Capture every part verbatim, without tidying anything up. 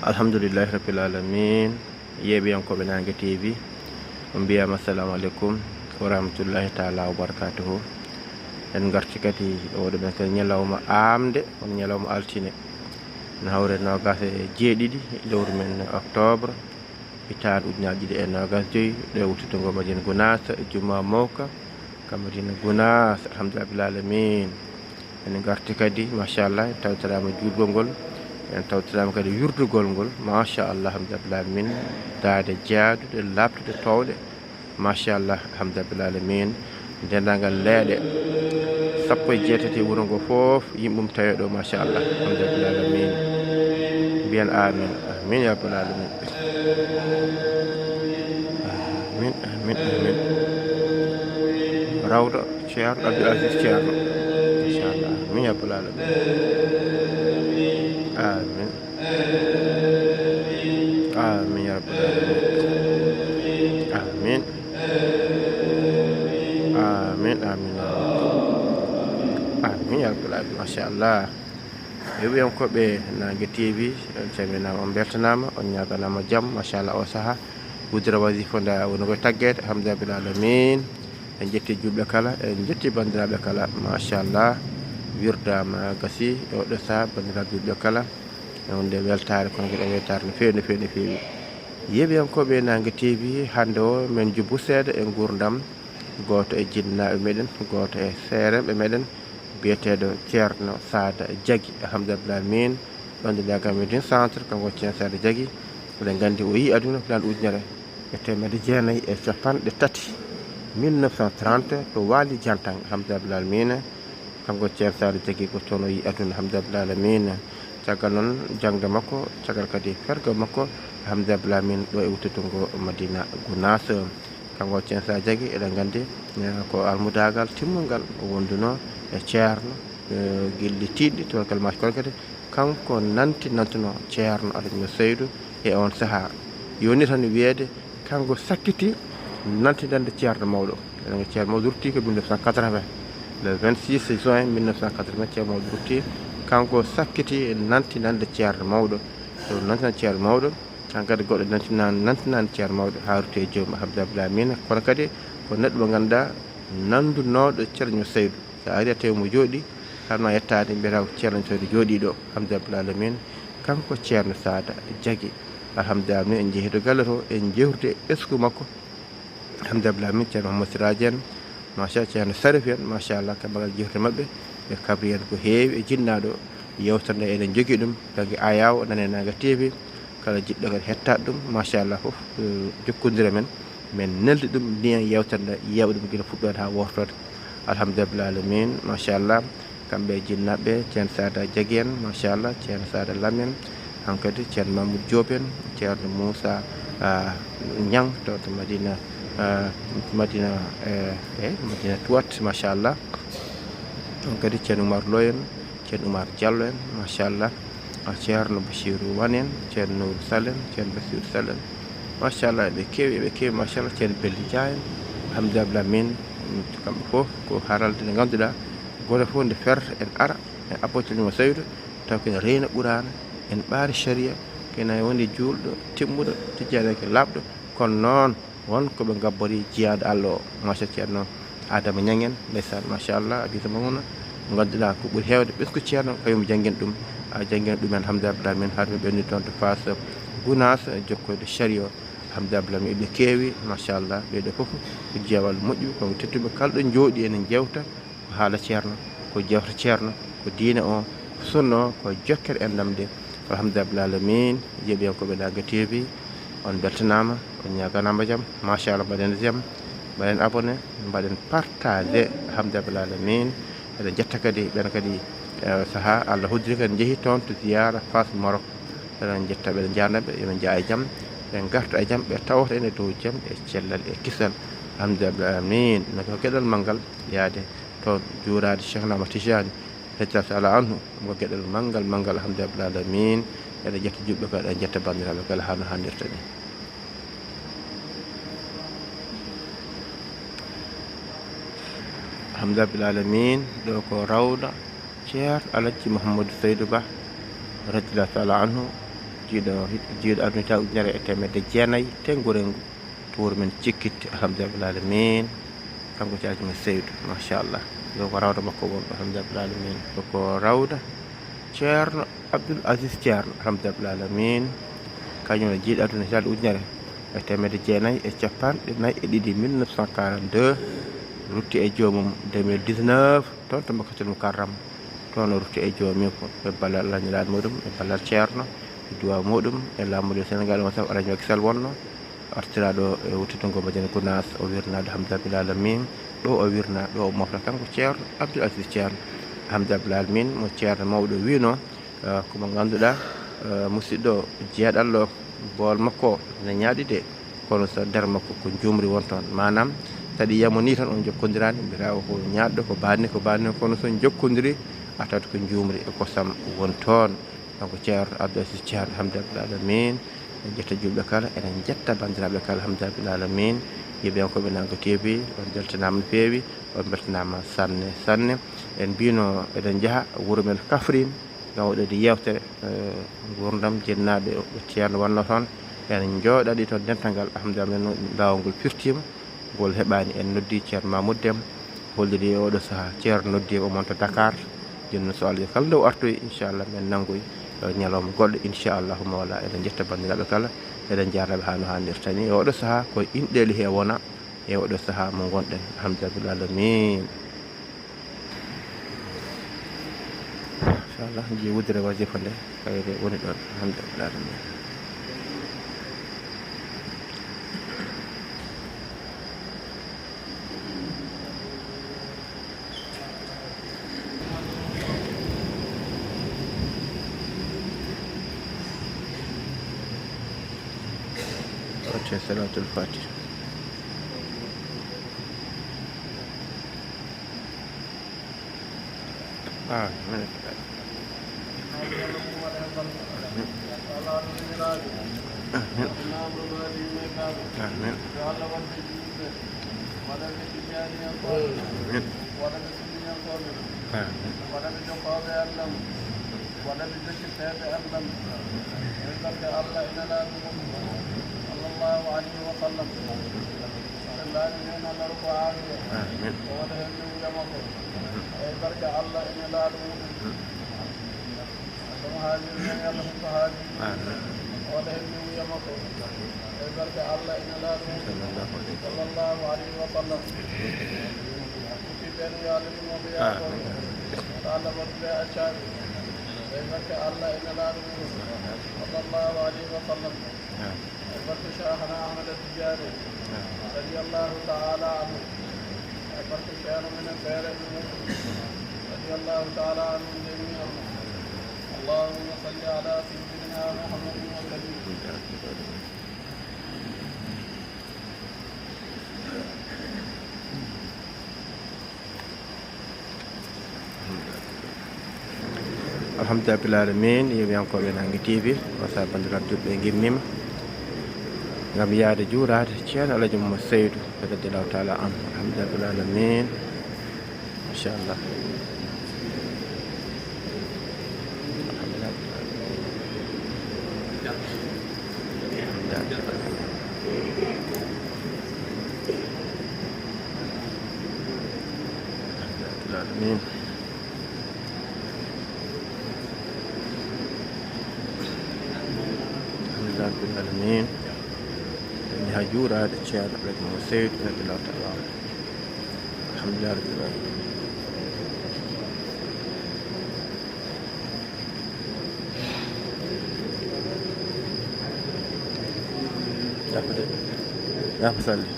Alhamdulillahi Rabbil Alamin. Yeeɓiyankooɓe Naange T V, on mbiyaama assalamu aleykum wa rahmatullahi taala wa barakatuhu. En ngarti kadi oɗo men kadi ñalawma aamde, on ñalawma altine, no hawre noogaas e jeeɗiɗi lewru men octobre, hitaande ujunaaji ɗiɗi e noogaas joyi, ɗo e wuttude ngo Madina Gunaas, Juma Mawka, ka Madina Gunaas, alhamdulillahi rabbil alamin. En ngarti kadi, machallah, en tawtoraama juulgol ngol, en tawtoraama kadi yurdugol ngol, machallah, alhamdulillahi rabbil alamin. Daade jaaduɗe, laaɓtuɗe, toowɗe, machallah, alhamdulillahi rabbil alamin. Denndaangal leeɗe sappo e jeetati e wuro ngo fof, yimɓe mum tawi ɗo, machallah, alhamdulillahi rabbil alamin. Mbiyen amin, amin ya rabbal alamin. Amin, amin, amin. Rawda Ceerno Abdul Aziz Ceerno. Machallah, amin ya rabbal alamin. Amin. Amin ya rabbal alamin. Amin. Amin, amin, amin. Amin ya rabbal alamin. Machallah. Yeeɓiyankooɓe Naange T V, on calminaama, on mbeltanaama, on ñaaganaama jam, machallah, o saha. Gudura wasifa nda woni koye taggeede, alhamdulillahi rabbil alamin. En njetti juulɓe kala, en njetti banndiraaɓe kala, machallah. Wirdaama gasi e oɗo saha, banndiraaɓe juulɓe kala. E wonde weltaare, kono kadi weltaare no feewi, no feewi, no feewi. Yeeɓiyankooɓe Naange T V, hannde o men jubbu seeɗa e nguurndam gooto e jinnaaɓe meɗen, gooto e seerenɓe meɗen, biyeteeɗo Ceerno Saada Jagi. Alhamdulillahi min, ɗon nde Naange Médine Centre, kanko Ceerno Saada Jagi. Eɗen nganndi o yii aduna ko hitaande ujunere e teemedde jeenayi e capanɗe tati, mille neuf cent trente, to Waali Jantang, alhamdulillahi min. Kanko Ceerno Saada Jagi ko toon o yii aduna, alhamdulillahi min. Caggal noon jaŋde makko, caggal kadi fergo makko, alhamdulillahi min, ɗo e wuttude ngo Madina Gunaas. Kanko Ceerno Saada Jagi, eɗen nganndi, eh, ko almudaagal timmungal o wondunoo e Ceerno, eh, gilli tiiɗɗi, tubarkalla, machallah, kono kadi kanko nanti nantuno Ceerno Alaji Seydou e on sahaa. Yoni tan wiyeede, kanko sakkiti nantidande Ceerno Mawɗo. Eɗen nganndi Ceerno Mawɗo rutti ko mille neuf cent quatre-vingts. Le vingt-six juin mille neuf cent quatre-vingts, Ceerno Mawɗo rutti. Kanko sakkiti nantidande Ceerno Mawɗo. So nantinan Ceerno Mawɗo, kanko kadi goɗɗo nantinan-, nantinani Ceerno Mawɗo haa rutti e joomum, alhamdulillahi rabbil alamin. Kono kadi ko neɗɗo mo ngannduɗaa nanndunooɗo Ceerno Seydou. So a ari a tawi mo jooɗi, haɗma yettaade, mbiyata ko Ceerno Seydou jooɗii ɗo, alhamdulillahi rabbil alamin. Kanko Ceerno Saada Jagi, alhamdulillahi, en njehii to galle to, en jewtide e ɓesngu makko, alhamdulillahi min, Ceerno Mouhammad Siraji en, machallah, Ceerno Sarif en, machallah, kamɓe kala jewte maɓɓe, ɓe kabri en ko heewi e jinnaaɗo. Yewtere nde eɗen njogii ɗum bannge Ayaw, nane Naange T V, kala jiɗɗo kadi hettaade ɗum, machallah, fof, eh, jokkondira men, men neldi ɗum, ndiyan yewtere nde, yeewa ɗum gila fuɗɗoode haa wortoode. Alhamdulillahi rabbil alamin, machallah. Kamɓe e jinnaaɓe, Ceerno Saada Jagi en, machallah, Ceerno Saada Lam en, hankadi Ceerno Mamoudou Diop en, Ceerno Moussa, ah, Niang to, to Madina, ah, Madina, eh, eh, Madina Tuwat, machallah. Hankadi Ceerno Oumar Lo en, Ceerno Oumar Diallo en, machallah. Ah, Ceerno Bachirou Wane en, Ceerno Nourou Sall en, Ceerno Bachirou Sall en. Machallah, eɓe keewi, eɓe keewi, machallah, Ceerno Belli Dia en. Alhamdulillah, min, kamɓe fof ko haralde nde ngannduɗaa, gooto fof nde ferta en ara, en abboto mo Seydou, taw ko ene reyna Quraana, en ɓaari sharia, ko ene woni juulɗo, timmuɗo, tijjaneeke laaɓɗo, kono noon won ko ɓe ngabbori jiyaaɗo Allah o, machallah, Ceerno Adama Niang en, ndeysaan, machallah, a biita mo hono, ngannduɗaa ko ɓuri heewde ɓesngu Ceerno, kañum janngini ɗum, a janngini ɗum en, alhamdulillah, min haɗumi ɓennude toon to Faas Gunaas, jokkoyde sharia o, alhamdulillah, min eɓe keewi, machallah, ɓee ɗoo fof ko jeewal moƴƴu, ko tedduɓe, kala ɗo njooɗi ene njeewta, ko haala Ceerno, ko jewte Ceerno, ko diine o, ko sunna o, ko jokkere enɗam nde. Alhamdulillah rabbil alamin, yeeɓiyankooɓe Naange T V, on mbeltanaama, on ñaaganaama jam, machallah, mbaɗen jam, mbaɗen abonné, mbaɗen partagé, alhamdulillah rabbil alamin. Eɗen njetta kadi ɓeen kadi, eh, sahaa Allah hoddiri kadi njehii toon to ziyaara Faas Maroc. Eɗen njetta ɓe, eɗen njaarna ɓe, yo ɓe njah e jam, ɓe ngarta e jam, ɓe tawta en e dow jam e cellal e kisal. Alhamdulillah rabbil alamin. No ko geɗal manngal yaade toon juuraade Cheikh Ahmad Tijani, radiyallahu taala anhu, ko geɗal manngal, manngal, alhamdulillah rabbil alamin. Eɗen njetta juulɓe kala, eɗen njetta banndiraaɓe kala, hano hannirta ni. Alhamdulillah rabbil alamin, ɗo ko rawda Ceerno Alaji Mouhamadou Seydou Ba, radiyallahu taala anhu, Jiiɗo, jiiɗo aduna hitaande ujunere e teemedde jeenayi, teŋngu reŋngu, to wuro men Cikkitte, alhamdulillahi rabbil aalamiin. Kanko Ceerno Seydu, machallah. Ɗo ko rawda makko won ɗo, alhamdulillahi rabbil aalamiin. Ɗo ko rawda Ceerno Abdul Aziz Ceerno, alhamdulillahi rabbil aalamiin. Kañum ne jiiɗo aduna hitaande ujunere e teemedde jeenayi e capanɗe nayi e ɗiɗi, mille neuf cent quarante-deux, rutti e joomum deux mille dix-neuf, toon to Makkatul Mukarram. Toon o rutti e joomiiko, e ballal Alhaji Nulaaɗo muɗum, e ballal Ceerno, e duwaaw muɗum, e laamu Senegaal mo sabu Alhaji Macky Sall wonno, artiraaɗo e wuttude ngo Madina Gunaas, o wirnaade alhamdulillahi rabbil aalamiin. Ɗo o wirnaa, ɗo o moftata kanko Ceerno Abdul Aziz Ceerno, alhamdulillahi rabbil aalamiin, mo Ceerno mawɗo wiino, eh, ko mo ngannduɗaa, eh, musiɗɗo jeeɗallo bool makko ne ñaaɗi de, kono so nder makko ko njuumri won toon. Maanaam, so tawi yamo ni tan on njokkondiraani, mbiyata o ko ñaaɗɗo, ko baanni, ko baanni, kono so on njokkondiri, a tawat ko njuumri e kosam won toon. Donc, Ceerno Abdou Aziz Ceerno, alhamdulillahi rabbil aalamiin, en njetta juulɓe kala, eɗen njetta banndiraaɓe kala, alhamdulillahi rabbil aalamiin. Yeeɓiyankooɓe Nanka T V, on mbeltanaama no feewi, on mbeltanaama sanne, sanne. En mbino eɗen njaha wuro men Kaffrine, ngam waɗude yeewtere, eh, nguurndam jinnaaɓe ɓe Ceerno wonno toon. En njooɗaɗi toon dental ngal, alhamdulillahi, men laawol ngol firtiima, ngol heɓaani. En noddi Ceerno Mamoud Dem, holliri e oɗo sahaa Ceerno noddi o mon to Dakar. Jooni noon so Allah kala nde o artoyi, inchallah, men nanngoy, eh, ñalawma goɗɗo, inchallahu mawla. Eɗen njetta banndiraaɓe kala, eɗen njaarnaɓe haa no haanirta ni. E oɗo sahaa ko inɗeeli he wona, e oɗo sahaa mo ngonɗen. Alhamdulillahi rabbil aalamiin. Inchallah, jii wuddere wajifa nde, kayre woni ɗon. Alhamdulillahi rabbil aalamiin. Fatiha, Salaatul Fatiha. Amin. Amin. Amin. Amin. Amin. Waɗa ɓe jokkooɓe Allah, waɗa ɓe jokkiteeɓe Allah. E barke Allah e Nelaaɗo mum, sallallahu alayhi wa sallam. Ɓe laaɓi heen Allah ko aafiya. Amin. O waɗa heen newuya makko. E barke Allah e Nelaaɗo mum. Kono haajiri men Allah hokka haajiri. Amin. O waɗa heen newuya makko. E barke Allah e Nelaaɗo mum, sallallahu alayhi wa sallam. Sallallahu alayhi wa sallam. Ɓen yo Allah yurmo ɓe, yaafoo ɓe. Amin. Yo Allah waɗu ɓe accaaɓe. E barke Allah e Nelaaɗo mum, sallallahu alayhi wa sallam. Amin. E barke Cheikhana Ahmad Tidiane, amin, radiyallahu ta'ala anhu. E barke Ceerno men Feere Mum, radiyallahu ta'ala anhum jami'an. اللهم صل على سيدنا محمد وسلم. Alhamdulillahi rabbil aalamiin, yeeɓiyankooɓe Nanka T V, wasa banndiraaɓe juulɓe ngimmiima ngam yahde juuraade Ceerno Alhaji Mouhammad Seydou, radiyallahu ta'ala anhu. Alhamdulillahi rabbil aalamiin. Machallah. Amin. Alhamdulillahi rabbil aalamiin. En njaha juuraade Ceerno Alhaji Mouhammad Seydou, radiyallahu ta'ala anhu. Alhamdulillahi rabbil aalamiin. Jaafa de. Jaafa salli.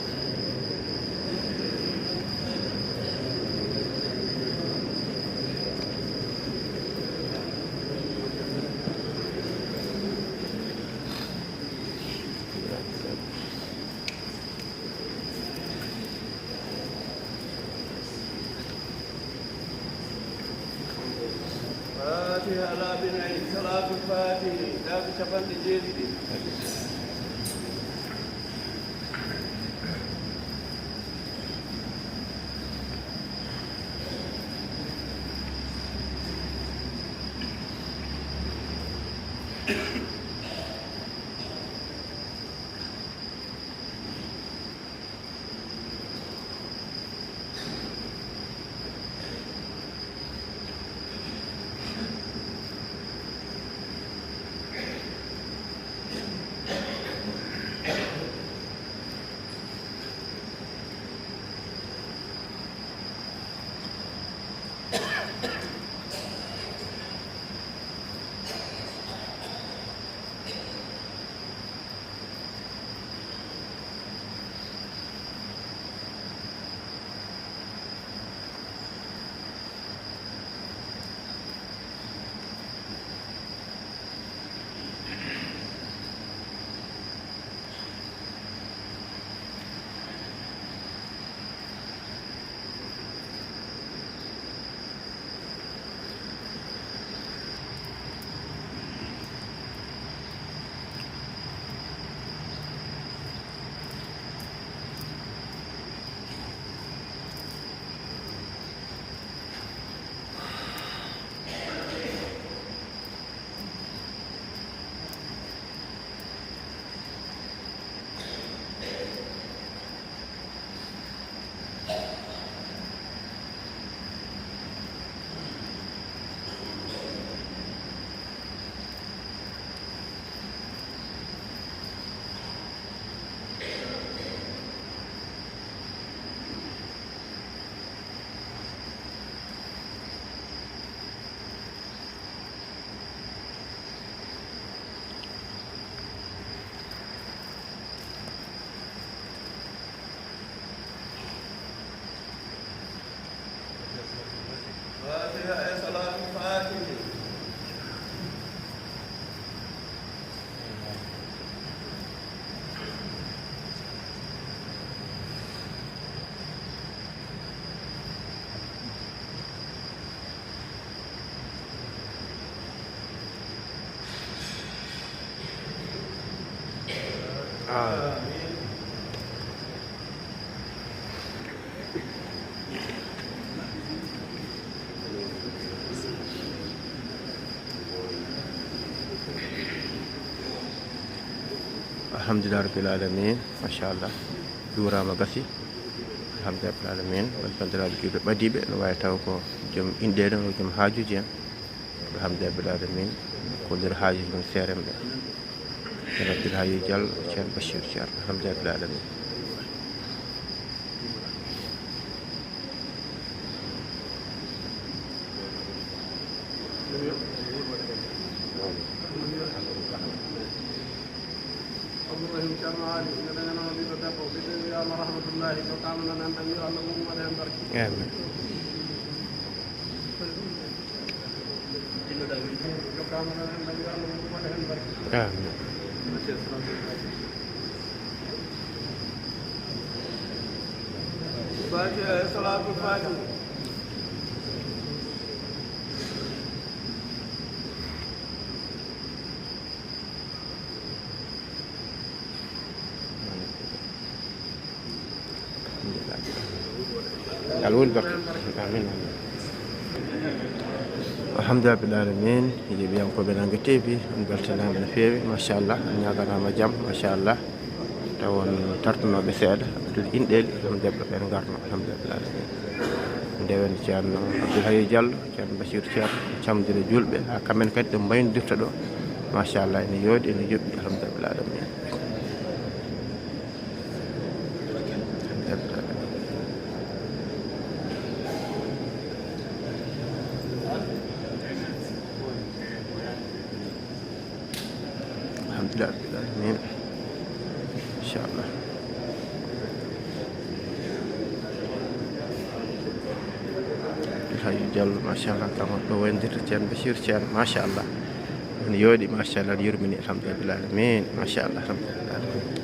Fatiha ala binayi, Salaatul Fatihi, laabi capanɗe jeeɗiɗi. Ah. Alhamdulillah rabbil alamin, machallah. Juurama gasi. Alhamdulillah rabbil alamin. Won banndiraaɓe juulɓe ɓadiiɓe, no waawi taw ko joom inɗeeɗe, ko joom haajuuji en. Alhamdulillah rabbil alamin. Ko nder haajuuji men seeremɓe. Ceerno Abdoul Hayy Diallo, Ceerno Bachir Thiam, alhamdulillah rabbil alamin. Abdourahim Ceerno Ali, ina dañanoo ɓiɗɗo debbo, ɓiɗɗo wiyaama Rahmatullahi, ko kaamana nan tan yo Allah ummat heen barke. Amin. Amin. Fatiha e Salaatul Fatiha. Yo Allah won barke. Amin, amin. Alhamdulillah rabbil alamin. Yiɗi ɓiyankooɓe Nannga T V, on beltanaama no feewi, machallah. On ñaaganaama jam, machallah. Taw on tartunooɓe seeɗa, Abdoul Inɗeeli, alhamdulillah, ɓen ngarno, alhamdulillah rabbil alamin. Ndewen Ceerno Abdoul Hayy Diallo, Ceerno Bachir Thiam, camdira juulɓe, haa kamɓe kadi ɓe mbaynodirta ɗo. Machallah, ene yooɗi, ene yoɓi, alhamdulillah alamin. Alhamdulillah rabbil alamin. Inchallah. Hayy Diallo, machallah, kanko ɗo waynodirta Ceerno Bachir Thiam, machallah. Ene yooɗi, machallah, ene yurmini, alhamdulillah rabbil alamin, machallah, alhamdulillah rabbil alamin.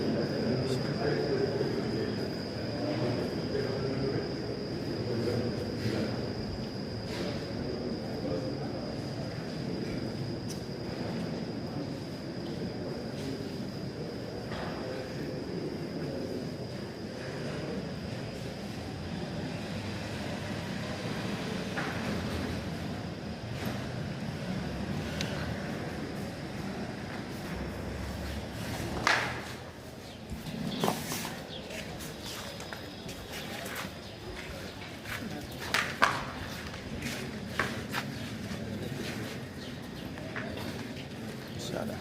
Inchallah.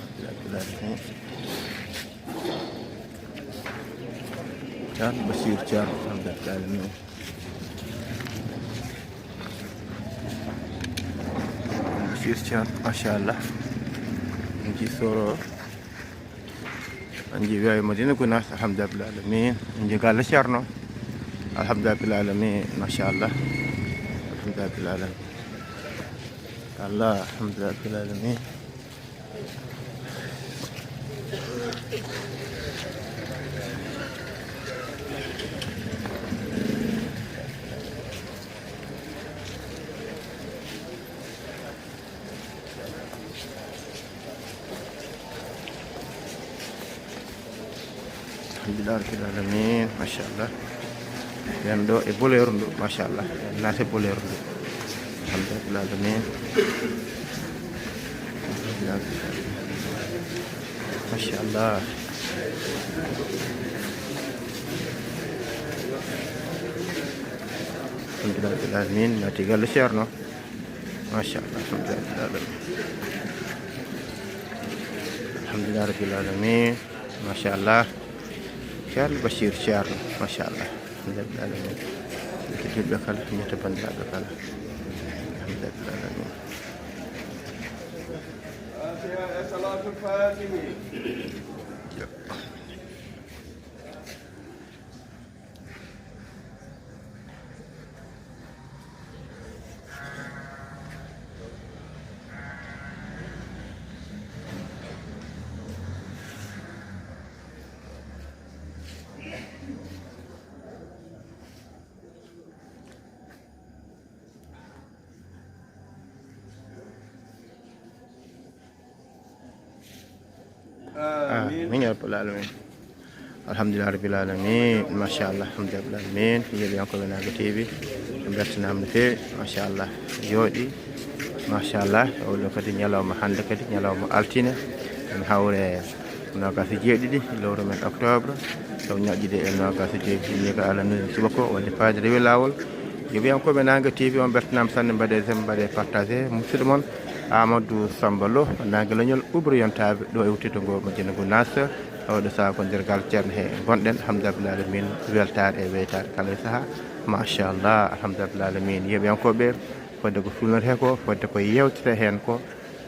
Ceerno Bachir Thiam, alhamdulillah. Bachir Thiam, machallah. Min nji soro. En nji wiyawi Madina Gunaas, alhamdulillah rabbil alamin. En nji galle Ceerno. Alhamdulillah rabbil alamin, machallah. Alhamdulillah rabbil alamin. Allah, alhamdulillah rabbil alamin. Alhamdulillah rabbil alamin, machallah. Ɓen ɗo e boleur ndu, machallah. Ɓen naati e boleur ndu. Alhamdulillah rabbil alamin. Machallah. Alhamdulillah rabbil alamin, naati galle Ceerno. Machallah, alhamdulillah rabbil alamin. Alhamdulillah rabbil alamin. Machallah. Ceerno Bachir Ceerno, machallah. Alhamdulillah rabbil alamin. Ko julɓe kala, ñetta banndiraaɓe kala. Alhamdulillah rabbil alamin. Fatiha e Salaatul Fatihi. Amin. Amin ya rabbal alamin. Alhamdulillah rabbil alamin, machallah, alhamdulillah rabbil alamin. Yeeɓiyankooɓe Naange T V, ɓe mbeltanaama no feewi, machallah. Yooɗi, machallah. Oɗo kadi ñalawma, hannde kadi ñalawma altine, en hawre noogaas e jeeɗiɗi lewru men octobre, taw ñaƴƴude e noogaas e joyi, ni ko Allah nuni suba ko, wonde faade rewi laawol. Yeeɓiyankooɓe Naange T V, on mbeltanaama sanne, mbaɗe j'aime, mbaɗe partagé. Musidɗo mon Amadou Samba Lo, Naange Leñol, Ubro Yontaaɓe, ɗo e wuttito ngo Madina Gounass. Oɗo saha ko nder gal ceerno he ngonɗen, alhamdulillah alamin, weltaare e weytaare kala e saha. Machallah, alhamdulillah alamin. Yeeɓiyankooɓe, fodde ko filmete ko, fodde ko yewtete heen ko,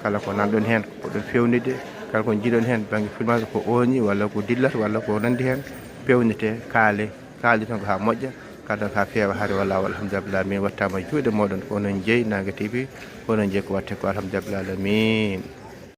kala ko nanɗon heen, ko ɗum fewnide, kala ko jiiɗon heen, bannge filmage ko ooni, walla ko dillat, walla ko nandi heen, pewnite, kaale, kaaliten ko haa moƴƴa, kaalden ko haa feewa, haa rewa laawol, alhamdulillah alamin. Wattaama e juuɗe mooɗon, ko onon jeyi Naange T V, ko onon jeyi ko watte ko, alhamdulillah alamin.